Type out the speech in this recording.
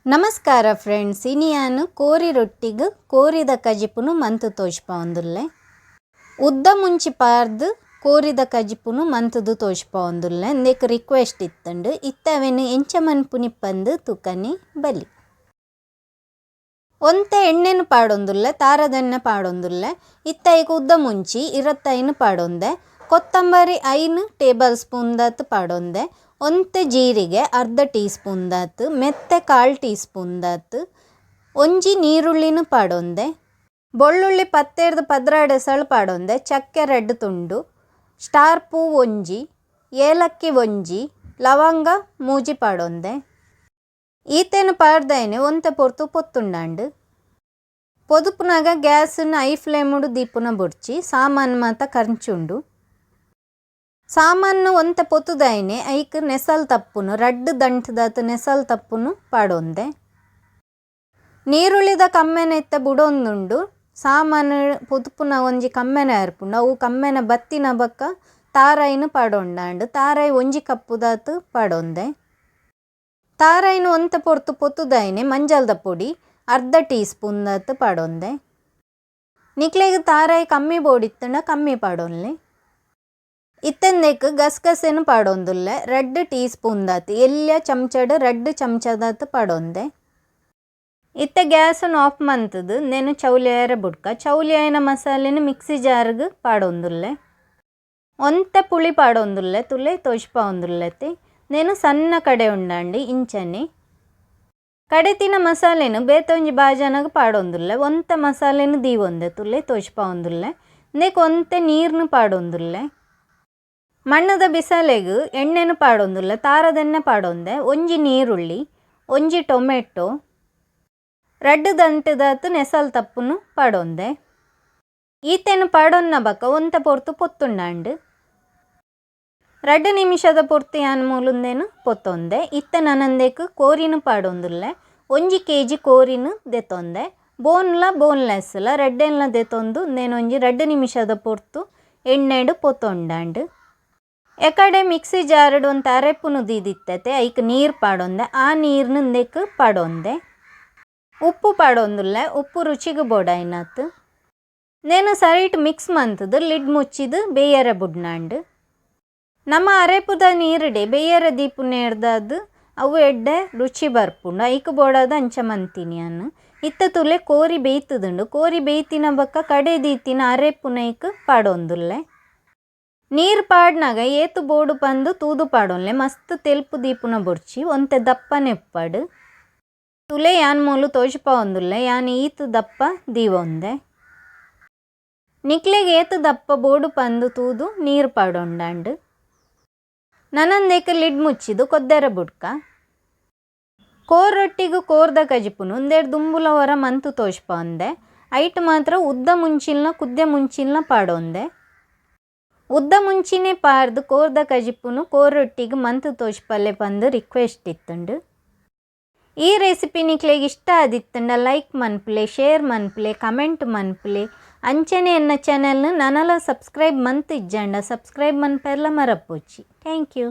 ನಮಸ್ಕಾರ ಫ್ರೆಂಡ್ಸ್, ಇನಿಯಾನು ಕೋರಿ ರೊಟ್ಟಿಗೆ ಕೋರಿದ ಕಜಿಪುನು ಮಂತು ತೋಜ್ಪಾವೊಂದುಲ್ಲೆ. ಉದ್ದ ಮುಂಚಿ ಪಾರ್ದು ಕೋರಿದ ಕಜಿಪುನು ಮಂತುದು ತೋಜ್ಪಾವೊಂದುಲ್ಲೆ. ಇಂದೆಕ್ ರಿಕ್ವೆಸ್ಟ್ ಇತ್ತುಂಡು. ಇತ್ತೆ ಅವೆನ್ ಎಂಚ ಮನ್ಪುನಿ ಪಂದ್ ತೂಕನಿ ಬಲಿ. ಒಂತೆ ಎಣ್ಣೆನು ಪಾಡೊಂದುಲ್ಲೆ, ತಾರದೆಣ್ಣೆ ಪಾಡೊಂದುಲ್ಲೆ. ಇತ್ತೆ ಐಕ್ ಉದ್ದ ಮುಂಚಿ 25 ಪಾಡೊಂದೆ, ಕೊತ್ತಂಬರಿ 5 ಟೇಬಲ್ ಸ್ಪೂನ್ ದಾತ್ ಪಾಡೊಂದೆ, ಒಂತೆ ಜೀರಿಗೆ ಅರ್ಧ ಟೀ ಸ್ಪೂನ್ ದಾತ್, ಮೆತ್ತೆ 1/4 ಟೀ ಸ್ಪೂನ್ ದಾತ್, ಒಂಜಿ ನೀರುಳ್ಳಿನ ಪಾಡೊಂದೆ, ಬೊಳ್ಳುಳ್ಳಿ 10 ರ್ದ್ 12 ಎಸಳು ಪಾಡೊಂದೆ, ಚಕ್ಕೆ 2 ತುಂಡು, ಸ್ಟಾರ್ ಪೂ ಒಂಜಿ, ಏಲಕ್ಕಿ ಒಂಜಿ, ಲವಂಗ 3 ಪಾಡೊಂದೆ. ಈತೆನ್ ಪಾಡ್ದಾಯಿನೆ ಒಂತೆ ಪೊರ್ತು ಪೊತ್ತುಂಡಾಂಡ್. ಪೊದುಪುನಗ ಗ್ಯಾಸ್ನ್ I ಫ್ಲೇಮುಡು ದೀಪುನ ಬೊಡ್ಚಿ, ಸಾಮಾನು ಮಾತ ಕರ್ಂಚುಂಡು. ಸಾಮಾನು ಒಂತೆ ಪೊತ್ತುದಾಯಿನೆ ಐಕ್ ನೆಸಲ್ ತಪ್ಪುನು 2 ದಂಟ್ದಾತ್ ನೆಸಲ್ ತಪ್ಪುನು ಪಾಡೊಂದೆ. ನೀರುಳ್ಳಿದ ಕಮ್ಮೆನ ಇತ್ತೆ ಬುಡೊಂದುಂಡು. ಸಾಮಾನು ಪೊದುಪುನ ಒಂಜಿ ಕಮ್ಮೆನ ಏರ್ಪುಂಡು. ಅವು ಕಮ್ಮೆನ ಬತ್ತಿನ ಬೊಕ್ಕ ತಾರಾಯಿನ್ ಪಾಡೊಂಡಾಂಡ್. ತಾರಾಯಿ 1 ಕಪ್ಪುದಾತ್ ಪಾಡೊಂದೆ. ತಾರಾಯಿನ್ ಒಂತೆ ಪೊರ್ತು ಪೊತ್ತುದಾಯಿನೆ ಮಂಜಲ್ದ ಪೊಡಿ ಅರ್ಧ ಟೀ ಸ್ಪೂನ್ ದಾತ್ ಪಾಡೊಂದೆ. ನಿಕ್ಲೆಗ್ ತಾರಾಯಿ ಕಮ್ಮಿ ಬೋಡಿತ್ತುಂಡ ಕಮ್ಮಿ ಪಾಡೊನ್ಲೆ. ಇತ್ತೆಂದೆಕ್ ಗಸಗಸೆನ್ ಪಾಡೊಂದುಲ್ಲೆ. 2 ಟೀ ಸ್ಪೂನ್ ದಾತ್, ಎಲ್ಯ ಚಮಚಡ್ 2 ಚಮಚದಾತ್ ಪಾಡೊಂದೆ. ಇತ್ತೆ ಗ್ಯಾಸ್ನ್ ಆಫ್ ಮಂತುದು ನೆನು ಚೌಲಿ ಆಯೆರೆ ಬುಡ್ಕ. ಚೌಲಿ ಆಯಿನ ಮಸಾಲೆನ್ ಮಿಕ್ಸಿ ಜಾರ್ಗ್ ಪಾಡೊಂದುಲ್ಲೆ. ಒಂತೆ ಪುಳಿ ಪಾಡೊಂದುಲ್ಲೆ, ತುಲೆ ತೋಜ್ಪಾವೊಂದುಲ್ಲೆತಿ. ನೇನು ಸಣ್ಣ ಕಡೆ ಉಂಡಾಂಡಿ ಇಂಚನೆ. ಕಡೆತಿನ ಮಸಾಲೆನ್ ಬೇತೆ ಒಂಜಿ ಬಾಜನಗ್ ಪಾಡೊಂದುಲ್ಲೆ. ಒಂತೆ ಮಸಾಲೆನ್ ದೀವೊಂದೆ, ತುಲೆ ತೋಜ್ಪಾವೊಂದುಲ್ಲೆ. ಇಂದೆಕ್ ಒಂತೆ ನೀರ್ನ್ ಪಾಡೊಂದುಲ್ಲೆ. ಮಣ್ಣದ ಬಿಸಲೆಗ್ ಎಣ್ಣೆನ್ ಪಾಡೊಂದುಲ್ಲೆ, ತಾರದೆಣ್ಣೆ ಪಾಡೊಂದೆ. ಒಂಜಿ ನೀರುಳ್ಳಿ, ಒಂಜಿ ಟೊಮೆಟೊ, 2 ದಂಟದಾತ್ ನೆಸಲ್ ತಪ್ಪುನು ಪಾಡೊಂದೆ. ಈತೆನ್ ಪಾಡೊನ್ನ ಬೊಕ್ಕ ಒಂತೆ ಪೊರ್ತು ಪೊತ್ತುಂಡಾಂಡ್. 2 ನಿಮಿಷದ ಪೊರ್ತು ಯಾನ್ ಮೂಲುಂದೇನು ಪೊತ್ತೊಂದೆ. ಇತ್ತೆ ನನಂದೆಕ್ ಕೋರಿನ್ ಪಾಡೊಂದುಲ್ಲೆ. 1 ಕೆಜಿ ಕೋರಿನ್ ದೆತ್ತೊಂದೆ. ಬೋನ್ಲ ಬೋನ್ಲೆಸ್ಲ ರಡ್ಡೆನ್ಲ ದೆತ್ತೊಂದು ಉಂದೆನ್ ಒಂಜಿ 2 ನಿಮಿಷದ ಪೊರ್ತು ಎಣ್ಣೆಡ್ ಪೊತ್ತೊಂಡಾಂಡ್. ಎಕಡೆ ಮಿಕ್ಸಿ ಜಾರ್ಡ್ ಒಂತೆ ಅರೆಪುನು ದೀದಿತ್ತತೆ, ಐಕ್ ನೀರು ಪಾಡೊಂದೆ. ಆ ನೀರ್ನ್ ಇಂದೆಕ್ ಪಾಡೊಂದೆ. ಉಪ್ಪು ಪಾಡೊಂದುಲ್ಲೆ, ಉಪ್ಪು ರುಚಿಗ್ ಬೋಡಾಯಿನಾತ್. ನೇನು ಸರಿಟ್ ಮಿಕ್ಸ್ ಮಂತುದು ಲಿಡ್ ಮುಚ್ಚಿದು ಬೇಯರೆ ಬುಡ್ನಾಂಡ್. ನಮ್ಮ ಅರೆಪುದ ನೀರುಡೆ ಬೇಯರೆ ದೀಪುನೇರ್ದಾದ್ ಅವು ಎಡ್ಡೆ ರುಚಿ ಬರ್ಪುಂಡು. ಐಕ್ ಬೋಡಾದ್ ಅಂಚ ಮಂತಿನಿ ಯಾನ್. ಇತ್ತೆ ತುಲೆ ಕೋರಿ ಬೇಯ್ತುದುಂಡು. ಕೋರಿ ಬೇಯ್ತಿನ ಬೊಕ್ಕ ಕಡೆ ದೀತಿನ ಅರೆಪುನೈಕ್ ಪಾಡೊಂದುಲ್ಲೆ. ನೀರು ಪಾಡ್ನಾಗ ಏತು ಬೋಡು ಪಂದು ತೂದು ಪಾಡೊನ್ಲೆ. ಮಸ್ತ್ ತೆಲ್ಪು ದೀಪುನ ಬೊಡ್ಚಿ, ಒಂತೆ ದಪ್ಪನೆ ಉಪ್ಪಡು. ತುಲೆ ಯಾನ್ ಮೂಲು ತೋಜ್ಪಾವೊಂದುಲ್ಲೆ, ಯಾನ್ ಈತ್ ದಪ್ಪ ದೀವೊಂದೆ. ನಿಕ್ಲೆಗ್ ಏತು ದಪ್ಪ ಬೋಡು ಪಂದು ತೂದು ನೀರು ಪಾಡೊಂಡಾಂಡ್. ನನಂದೇಕ್ ಲಿಡ್ ಮುಚ್ಚಿದು ಕೊದ್ದೆರ ಬುಡ್ಕ. ಕೋರ್ ರೊಟ್ಟಿಗು ಕೋರ್ದ ಕಜಿಪುನು ಉಂದೆಡ್ ದುಂಬುಲ ಒರ ಮಂತು ತೋಜ್ಪಾವೊಂದೆ. ಐಟ್ ಮಾತ್ರ ಉದ್ದ ಮುಂಚಿಲ್ನ ಕುದ್ದೆ ಮುಂಚಿಲ್ನ ಪಾಡೊಂದೆ. ಉದ್ದ ಮುಂಚಿನೇ ಪಾರ್ದು ಕೋರ್ದ ಕಜಿಪುನು ಕೋರ್ ರೊಟ್ಟಿಗ್ ಮಂತು ತೋಜ್ಪಲ್ಲೆ ಪಂದು ರಿಕ್ವೆಸ್ಟ್ ಇತ್ತುಂಡು. ಈ ರೆಸಿಪಿ ನಿಕ್ಲೆಗ್ ಇಷ್ಟ ಆದಿತ್ತುಂಡ ಲೈಕ್ ಮನ್ಪುಲೆ, ಶೇರ್ ಮನ್ಪುಲೆ, ಕಮೆಂಟ್ ಮನ್ಪುಲೆ. ಅಂಚನೆ ಎನ್ನ ಚಾನೆಲ್ನ ನನಲ ಸಬ್ಸ್ಕ್ರೈಬ್ ಮಂತ್ ಇಜ್ಜಂಡ ಸಬ್ಸ್ಕ್ರೈಬ್ ಮನ್ಪೆರ್ಲ ಮರಪೊಚ್ಚಿ. Thank you.